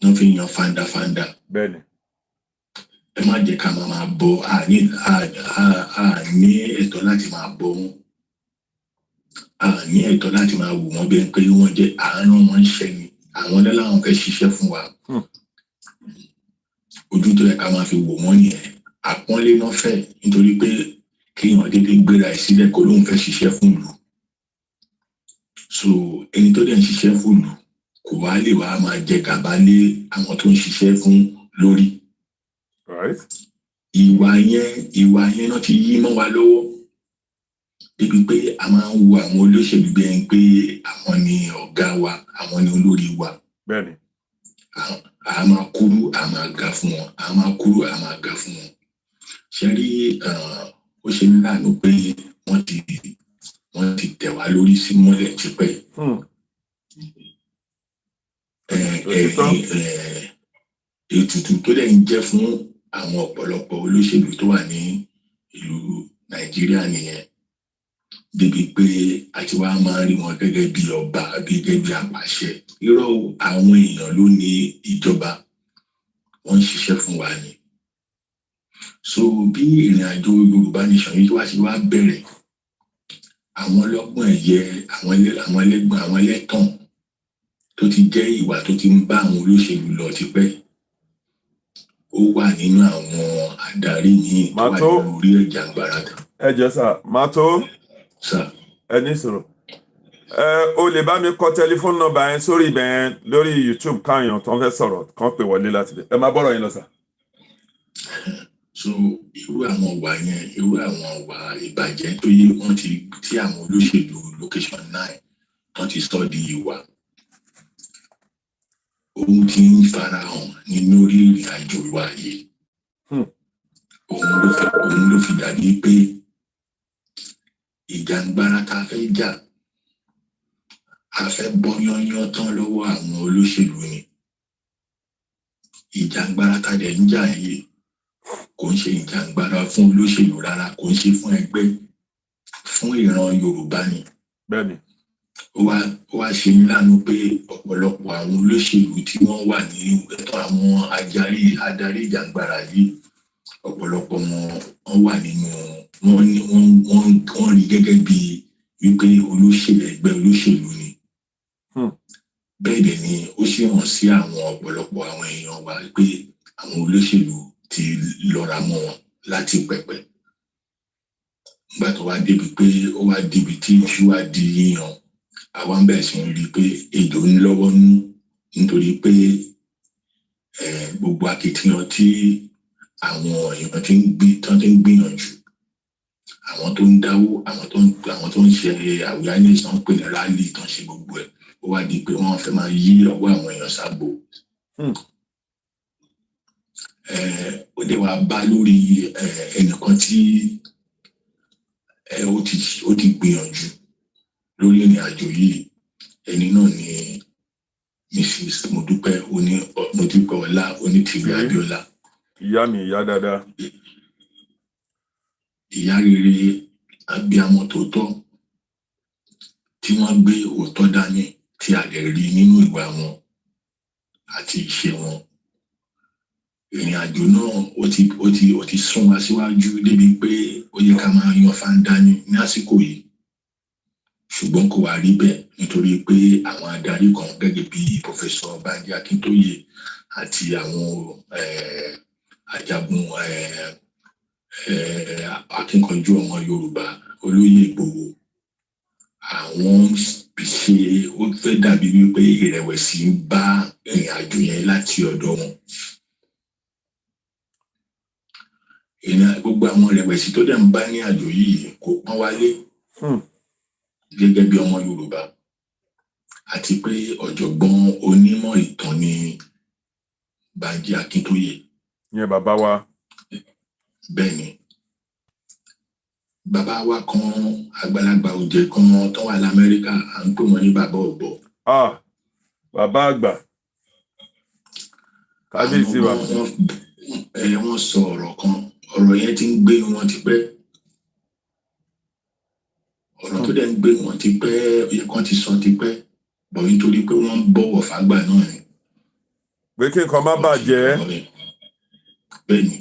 Wọ́n fi ń yan fandafanda. Bẹ́ẹ̀ni. Ẹ má jẹ́ ká máa bọ, a ní ẹ̀tọ́ láti máa bọ wọn, a ní ẹ̀tọ́ láti máa wò wọ́n bí ẹni pé wọ́n jẹ́ àánú wọn ń ṣẹ́ ni. Àwọn lẹ́láwọn fẹ́ ṣiṣẹ́ fún wa. Ojú tó yẹ ká máa fi wò wọ́n nìyẹn. Àpọ́nlé náà fẹ́, nítorí pé kéèyàn dédé gbéra ẹ̀ sílẹ̀ kó lóun fẹ́ ṣiṣẹ́ fún ìlú. So ẹni tó dẹ̀ ń ṣiṣẹ́ fún ìlú kò wá lè wá máa jẹ gàba lé àwọn tó ń ṣiṣẹ́ fún lórí. Ìwà yẹn náà ti yí mọ́ wa lọ́wọ́ débi pé a máa ń wo àwọn olóṣèlú bí ẹni pé àwọn ni ọ̀gá wa, àwọn ni olórí wa. A máa kúrú, a máa ga fún wọn, a máa kúrú, a máa ga fún wọn. Ṣe rí, ó ṣe ní láàánú pé wọ́n ti tẹ̀ wá lórí sí mọ́lẹ̀ tipẹ́. Òtítọ́. Ètùtù tó dẹ̀ ń jẹ́ fún àwọn ọ̀pọ̀lọpọ̀ olóṣèlú tó wà ní ìlú Nàìjíríà nìyẹn, débi pé àti wá máa ń rí wọn gẹ́gẹ́ bí ọba àbí gẹ́gẹ́ bí apàṣẹ. Irọ́ o, àwọn èèyàn ló ní ìjọba, wọ́n ń ṣiṣẹ́ fún wa ni. So bí ìrìn àjò Yorùbá Nation yìí wá sí wá bẹ̀rẹ̀, àwọn ọlọ́gbọ́n ẹ̀yẹ, àwọn ẹlẹ́gbọ́n, àwọn ẹlẹ́tàn tó ti jẹ́ ìwà tó ti ń bá àwọn olóṣèlú lọ tipẹ́, ó wà nínú àwọn adarí míì tó wà Màá tó- nínú orí ìjàngbara. Ẹ jẹ́ sà máa tó. Sà. Ẹ ní sọ̀rọ̀. Ẹ o lè bá mi kọ telephone number yẹn sórí ibẹ̀ yẹn lórí YouTube, káyàn tó ń fẹ́ sọ̀rọ̀ kàn pè wọlé láti bẹ̀. Ẹ máa bọ́rọ̀ yín lọ, sà. So irú àwọn ìwà yẹn, irú àwọn ìwà ìbàjẹ́ tó yé wọ́n ti tí àwọn olóṣèlú Location Nine wọ́n ti sọ di ìwà, ohun tí ń farahàn nínú orí ìrìn àjò wa yìí. Òun ló fi dàbí pé ìjàngbara tá a fẹ́ jà, a fẹ́ bọ́ yányán tán lọ́wọ́ àwọn olóṣèlú ni. Ìjàngbara tá a dẹ̀ ń jà yìí kò ń ṣe ìjàngbara fún olóṣèlú rárá, kò ń ṣe fún ẹgbẹ́, fún ìran Yorùbá ni. Ó wá ṣe ní láàánú pé ọ̀pọ̀lọpọ̀ àwọn olóṣèlú tí wọ́n wà ní ẹ̀tọ́ àwọn adarí ìjàngbara yìí, ọ̀pọ̀lọpọ̀ wọn, wọ́n wà nínú wọn ní wọ́n rí gẹ́gẹ́ bí wípé olóṣèlú, ẹgbẹ́ olóṣèlú ni. Bẹ́ẹ̀ dẹ̀ ni ó sì hàn sí àwọn ọ̀pọ̀lọpọ̀ àwọn èèyàn wa pé àwọn olóṣèlú ti lọ́ra mọ́ wọn láti pẹ̀pẹ̀. Nígbà tó wá débi pé ó wá débi tí iṣu wá di yíyan, àwa ń bẹ̀rẹ̀ sí ń rí i pé ejò ń lọ́wọ́ nú, nítorí pé gbogbo akitiyan tí àwọn èèyàn ti ń gbé tán ti ń gbìyànjú, àwọn tó ń dáwó, àwọn tó ń ṣe awareness, tó ń pè ní rally, tó ń ṣe gbogbo ẹ̀, ó wá di pé wọ́n fẹ́ máa yí ọwọ́ àwọn èèyàn ságbó. Ó dẹ̀ wá bá lórí ẹnìkan tí ó ti gbìyànjú lórí ìrìn àjò yìí. Ẹni náà ni Mrs Modúpẹ́ oní Modúpẹ́ Ọlá Onítìrí Abíọ́lá. Ìyá mi, ìyá dáadáa. Ìyá rere, abiyamọ tòótọ́, tí wọ́n gbé òótọ́ dání, tí a lè rí nínú ìwà wọn àti ìṣe wọn. Ìrìn àjò náà ó ti sún wa síwájú débi pé ó yẹ ká máa yan fáńdá ní àsìkò yìí, ṣùgbọ́n kò wá rí bẹ́ẹ̀, nítorí pé àwọn adarí kan gẹ́gẹ́ bí Professor Banji Akintoye àti àwọn ajagun akínkanjú ọmọ Yorùbá, olóyè Ìgbòho, àwọn ṣe ó fẹ́ dàbí wípé ìrẹ̀wẹ̀sì ń bá ìrìn àjò yẹn láti ọ̀dọ̀ wọn. Gbogbo àwọn ìrẹ̀wẹ̀sì tó dẹ̀ ń bá ní àjò yìí kò pọ́n wálé gẹ́gẹ́ bí ọmọ Yorùbá, àti pé ọ̀jọ̀gbọ́n onímọ̀ ìtàn ni Banji Akíntóyè. Ìyẹn bàbá wa. Bẹ́ẹ̀ ni, bàbá wa kan, àgbàlagbà òjè kan tó wà lamẹ́ríkà, à ń pè wọ́n ní Bàbá Ọ̀bọ. Ah, bàbá àgbà, kábíyèsí Àwọn bàbá. Wọ́n sọ ọ̀rọ̀ kan, ọ̀rọ̀ yẹn ti ń gbé wọn tipẹ́. Ọ̀rọ̀ tó dẹ̀ ń gbé wọn tipẹ́, ó yẹ kán ti sọ tipẹ́ bọ̀, nítorí pé wọ́n ń bọ̀wọ̀ fágbà náà ni. Pé kí nǹkan má bàjẹ́. Bẹ́ẹ̀ ni.